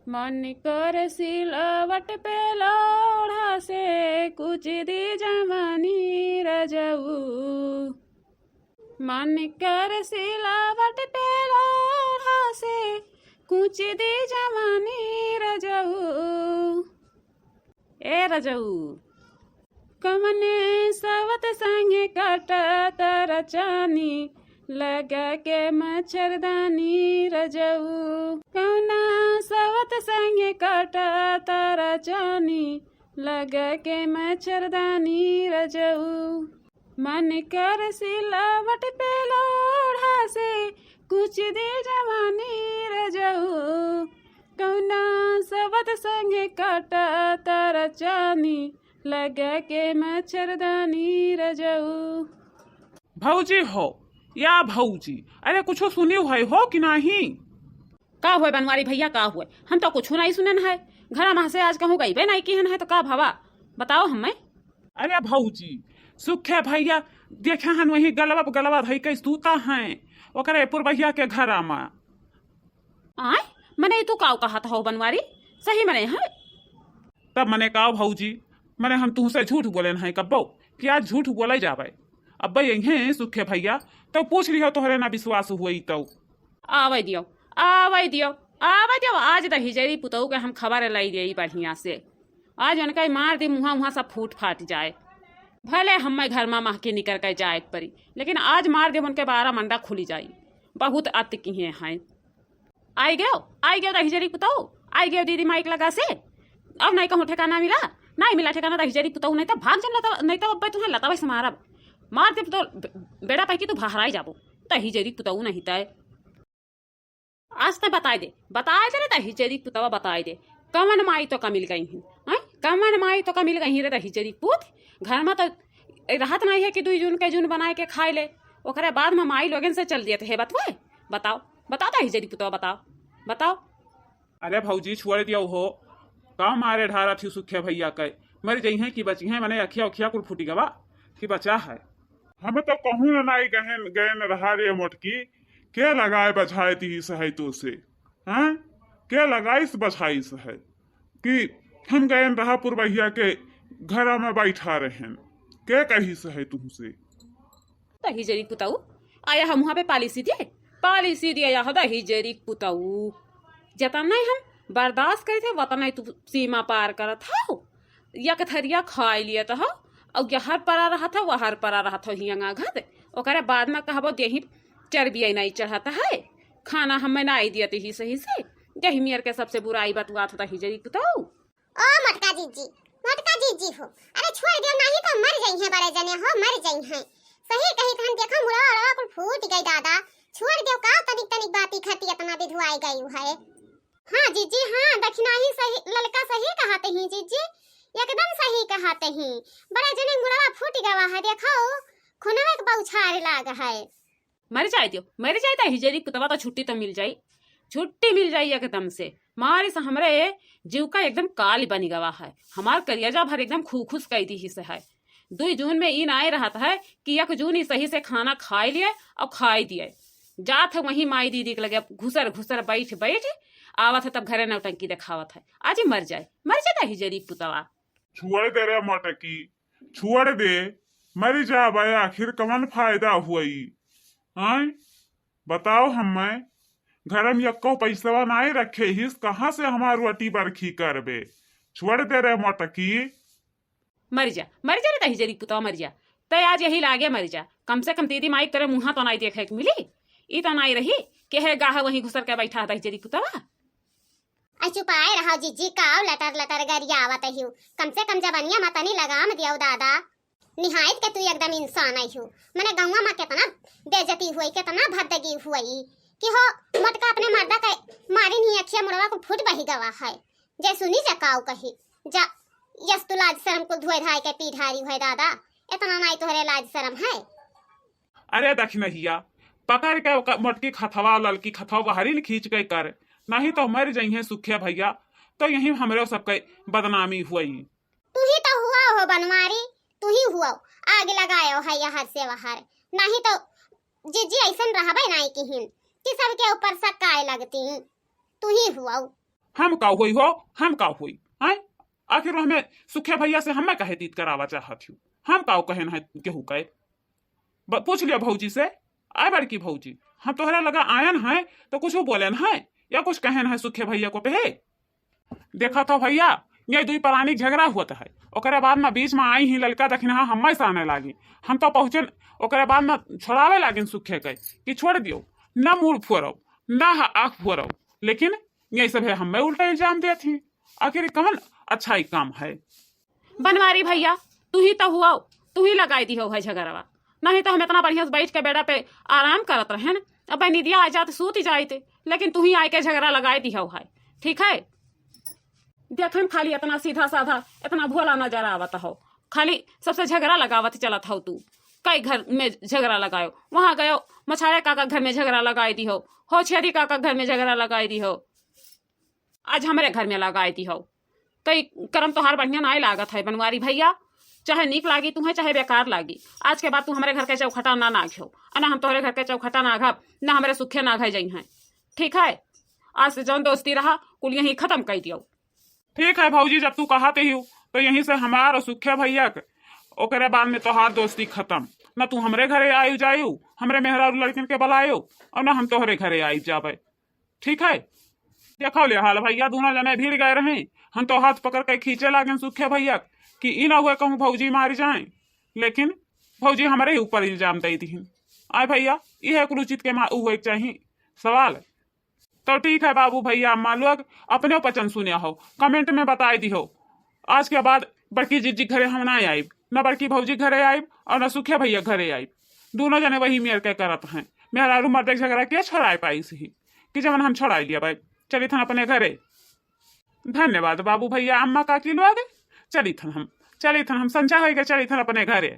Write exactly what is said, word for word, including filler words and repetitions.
मन कर सिलावट पे लोढ़ा से कुच दी जवानी रजऊ। मन कर सिलावट पे लोढ़ा से कुच दी जवानी रजऊ। ए रजऊ, कवने सवत संगे काटा तारा चानी, लगा के मच्छरदानी रजऊ। कौना सवत संगे काटा तारा चानी, लगा के मच्छरदानी रजऊ। मन कर सिलावट पे लोढ़ा से कुच दे जवानी रजऊ। कौना सवत संगे काटा तारा चानी, लगा के मच्छरदानी रजऊ। भौजी हो, या भौजी, अरे कुछो सुनिउ है हो कि नाही? का हुए बनवारी भैया, का हुए? हम तो कुछो नाही सुनेन है। घरा मा से आज कहूँ गईबे नाही किहन है तो का भवा? बताओ हमें। अरे भौजी, सुखे भैया देखे हन वही गलवा प गलवा धई के सूता हैं, ओकरे पुरबहिया के घरा मा। आय, मने ई तू काव कहत हो बनवारी? सही मने है? तब मने काव भौजी, मने हम तुहसे झूठ बोलेन है कब्बो कि आज झूठ बोले जावे? अब्बे यही सुखे भैया, तो पूछ लिहो तोहरे ना विश्वास हुई तो। आवै दियो, आवै दियो, आवै दियो, आज दहिजरी पुतऊ के हम खबर लाई देई बढ़िया से। आज उनका मार दी मुहा, मुहा सब फूट फाट जाए। भले हमें घर मा महके निकर के जाए के परी, लेकिन आज मार दी उनके बारह मंडा खुली जाई। बहुत अति किहे हैं। आई गयो, आई गयो दहिजरी पुतऊ, आई गयो दीदी माइक लगा से। अब नाही कहूँ ठिकाना मिला, नाही मिला ठिकाना दहिजरी पुतऊ, नाही तो भाग जन लता, नाही तो अब्बे तुम्हें लतावे से मारब। मार दे तो बे-, बेड़ा पाई कि तू बहराई जाबो। दहिजरी पुतऊ नाही तय। आज तय बताई दे, बताई दे रे दहिजरी पुतवा, बताई दे। कवन माई तो का मिल गई हैं, हैं? कवन माई तो का मिल गई हैं रे दहिजरी पूत? घर मा तो रहत नाही है कि दुई जून के जून बनाए के खाए ले। ओकरे बाद मा माई लोगन से चल दियत है बतवे। बताओ, बताओ दहिजरी पुतवा, बताओ, बताओ। अरे भौजी, छोड़ दियो हो, का मारे ढारत ही सुखे भैया के? मर जइहें कि बचिहें, मने अखिया उखिया कुल फूटी गवा कि बचा है। हमें तो कहूँ न नाई गहन गयन रहा रे मोटकी, के लगाए बझाए ती सहायतो से, हैं? के लगाइस बझाइस है कि हम गयन रहा पुरबहिया के घरा मा बैठा रहेन, के कहिस है तुमसे? दहिजरी पुतऊ, आया हम वहाँ पे पालिसी दिए, पालिसी दिए आया हो दहिजरी पुतऊ। जतना ही हम बर्दाश्त करी थे, वतना ही तू सीमा पार करत हो। या कथरिया खाई लियत हो, और यहर परा रहत हो, वहर परा रहत हो, हियंगा घत। ओकरे बाद मा कहबो देही चर्बिया नहीं चढ़त है, खाना हमें नहीं दियत ही सही से। यही मेर के सबसे बुराई बतुआत हो दहिजरी पुतऊ। ओ मोटका जीजी, मोटका जीजी हो, अरे छोड़ दियो, नाही तो मर जइहें बड़े जने हो, मर जइहें। सही कही तहन, देखो मुड़वा उड़वा कुल फूट गई दादा, छोड़ दियो, का तनिक तनिक बाती खाती इतना विधुआई गई है। हाँ जीजी, हाँ दखिनाही सही, ललका सही कहत ही जीजी, एकदम सही कहत ही। बड़े जने मुड़वा फूट गवा है, देखो खुनवे के बौछार लाग है। मर जाए दियो, मर जाए दहिजरी पुतवा, तो छुट्टी तो मिल जाई, छुट्टी मिल जाई एकदम से। मारे से हमरे जीव का एकदम काल बनी गवा है, हमार करियाजा भर एकदम खूखुस कई दी से है। दुई जून में ई नाय रहत है कि एक जून ही सही से खाना खाए लिए और खाए दिए। जात है वहीं माई दीदी के लगे घुसर घुसर बैठ बैठ आवत है, तब घरे नौटंकी देखावत है। आज ही मर जाए, मर जाए दहिजरी पुतवा। छोड़ दे रे मोटकी, छोड़ दे, मर जाबे, आखिर कवन फायदा हुई? आय, बताओ हमें, घर में यक्को पैसवा नाय रखे हिस, कहाँ से हमार रोटी बरखी करबे? छोड़ दे रे मोटकी। मर जा, मर जा रे दहिजरी पुतवा, मर जा। तय आज यही लागे मर जा, कम से कम दीदी माई के तोरे मुँहा तो नाय देखे के मिली। ई तो नाय रही कि है गाह वहीं घुसर के बैठा दहिजरी पुतवा। अ चुपाए रहो जीजी, काव लटर लटर गरियावत हिउ। कम से कम जबनिया मा तनी लगाम दियो दादा। निहायत के तू एकदम इंसान हिउ। मने गौवा मा केतना बेइज्जती हुई, केतना भद्दगी हुई कि हो मोटका अपने मर्दा के मारी नहीं अखिया मुड़वा कुल फूट बही गवा है। जे सुनी जा काव कही। जा, यस तू लाज शरम कुल धोए धाए के पी ढारी हुए दादा। इतना नाई तोहरे लाज शरम है। अरे दखिनहिया, पकड़ के ओकर मोटकी खथवा, ललकी खथवा बहरी न खींच के कर, नहीं तो मर जइहें सुखे भैया, तो यही हमरे सबके बदनामी हुई। तू ही तो हुआ हो बनवारी, तू ही हुआ, आग लगायो है यहर से वहर, नहीं तो जीजी ऐसन रहबे नाई किहिन कि सबके ऊपर शक आए लगती, तू ही हुआ। हम का होई हो, हम का होई, हैं? आखिर हमें सुखे भैया से हमें काहे तीत करावा चाहत हो? हम का कहेन है केहू के? ब-, पूछ लियो भौजी से। आए बड़की भौजी, हम तोहरे लगा आयन है तो कुछ बोलेन है या कुछ कहेन है सुखे भैया को पे? देखत हो भैया, ये दुई परानी के झगड़ा होत है, ओकरे बाद में बीच में आई ही ललका दखिनहा हम्मे साने लागी। हम तो पहुँचन, ओकरे बाद में छोड़ावे लागिन सुखे के कि छोड़ दियो, ना मूड़ फोड़ो, ना ह-, आँख फोड़ो, लेकिन ये सब है हम्मे उल्टा इल्जाम देत ही। आखिर कवन अच्छाई काम है? बनवारी भैया, तू ही तो हुआ, तू ही लगाई दिहो है झगड़वा, नहीं तो हम इतना बढ़िया से बैठ के बेड़ा पे आराम करत रहेन। अब निदिया आ जात सूत जाइत, लेकिन तू ही आके झगड़ा लगाई दिहो है। ठीक है, देखन खाली इतना सीधा साधा, इतना भोला नजर आवत हो, खाली सबसे झगड़ा लगावत चलत हो तू। कई घर में झगड़ा लगायो, वहाँ गयो मछाड़े काका घर में झगड़ा लगाई दिहो, हो छेदी काका घर में झगड़ा लगाई दिहो। आज हमरे घर में लगाई दिहो। कई करम तोहार बढ़िया नाय लागत है बनवारी भैया, चाहे नीक लागी तुम्हें चाहे बेकार लागी, आज के बाद तू हमरे घर के चौखटा ना नाघ्यो, और ना हम तोहरे घर के चौखटा नाघब, ना हमरे सुखे नाघे जइहैं। ठीक है, आज से जौन दोस्ती रहा कुल यहीं खत्म कर दियो। ठीक है भौजी, जब तू कहत ही तो यहीं से हमार और सुखे भैया के, ओकरे बाद में तोहार दोस्ती खत्म। ना तू हमरे घरे आयु जायु, हमरे मेहरारू लड़किन के बुलायु, और ना हम तोहरे घरे आयु जाबे। ठीक है, देखो ले हाल भैया, दोनों जने भिड़ गए रहे, हम तो हाथ पकड़ के खींचे लागेन सुखे भैया कि ई ना हुए कहूँ भौजी मारी जाए, लेकिन भौजी हमरे ही ऊपर इल्जाम दे दिहिन। आए भैया, इहे कुल उचित के मा-, हुए के चाही सवाल। तो ठीक है बाबू भैया अम्मा लोग, अपने वचन सुने हो, comment में बताए दिहो। आज के बाद बड़की जिज्जी घरे हम ना आइब, ना बड़की भौजी घरे आइब और ना सुखे भैया घरे आइब। दोनों जने वही मेर के करत हैं। मेहरारू मर्दे के झगड़ा के छोड़ाए पाइस ही कि जवन हम छोड़ाए लिया भाई। चलित हन अपने घरे। धन्यवाद बाबू भैया अम्मा काकी लोग। चलित हन हम, चलित हन हम संझा होइके चलित हन अपने घरे।